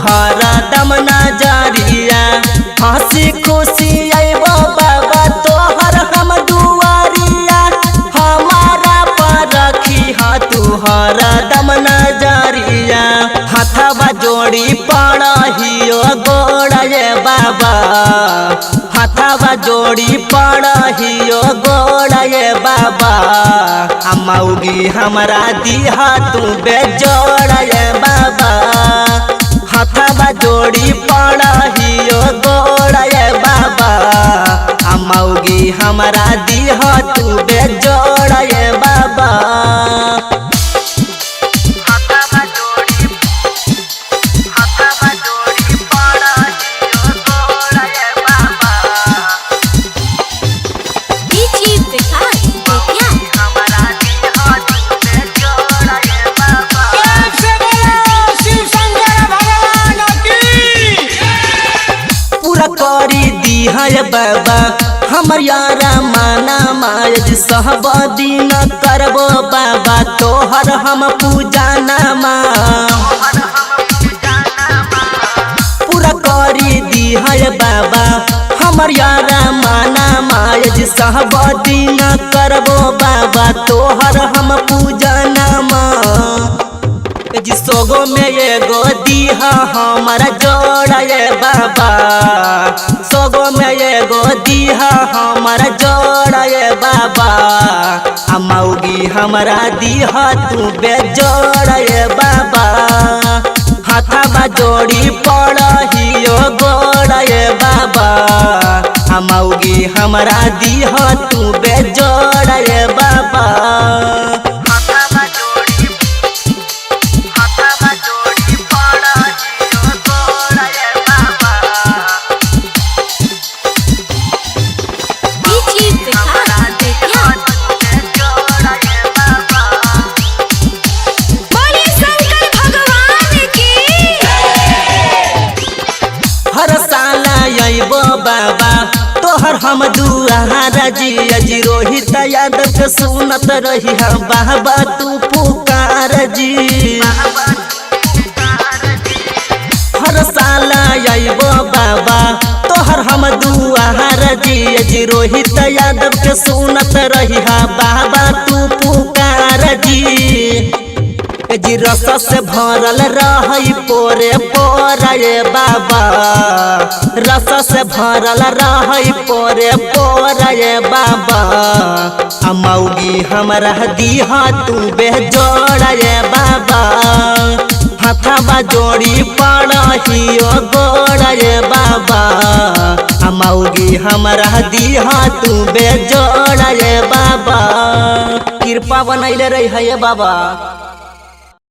हरदम नजरिया। हंसी खुशी अइबो बाबा तोहर हम दुआरिया, हमारा पर रखी तू हरदम नजरिया। हथवा जोड़ी पड़हियो गोड़ ये बाबा, हथवा जोड़ी पड़हियो गोड़ ये बाबा। मौगी हमरा दिहा तू बेजोड़ ये बाबा, हथवा जोड़ी पड़हियो गोड़ ये बाबा। मौगी हमरा दिहा तू बेजोड़ ये बाबा। करी बाबा हमर यारा माना मायज सब दिन करबो बाबा तोहर हम पूजा नामा। पूरा करी दिहय बाबा हमर यारा माना मायज सब दिन करबो बाबा तोहर हम पूजा नामा। सोगो में एगो दीहा हमारा जोड़ा ये बाबा, सोगो में एगो दीहा हमारा जोड़ा ये बाबा। मौगी हमरा दीहा तू बेजोड़ा ये बाबा, हथवा जोड़ी पड़हियो गोड़ा ये बाबा। मौगी हमरा दीहा तू बेजोड़ा ये बाबा। हर साल अइबो बाबा तोहर हम दुआरा जी, अजी रोहित यादव के सुनत रही हम बाबा तू पुकार जी। हर साल अइबो बाबा तोहर हम दुआरा जी, अजी रोहित यादव के सुनत रही हम बाबा तू पुकार जी। जी रस से भरल रहई पोरे पोरे बाबा, रस से भरल रहई पोरे पोरे बाबा। मौगी हमरा दीहा तू बेजोड़ ये बाबा, हथवा जोड़ी पड़हियो गोड़ ये बाबा। मौगी हमरा दीहा तू बेजोड़ ये बाबा, कृपा बनैले रही है बाबा।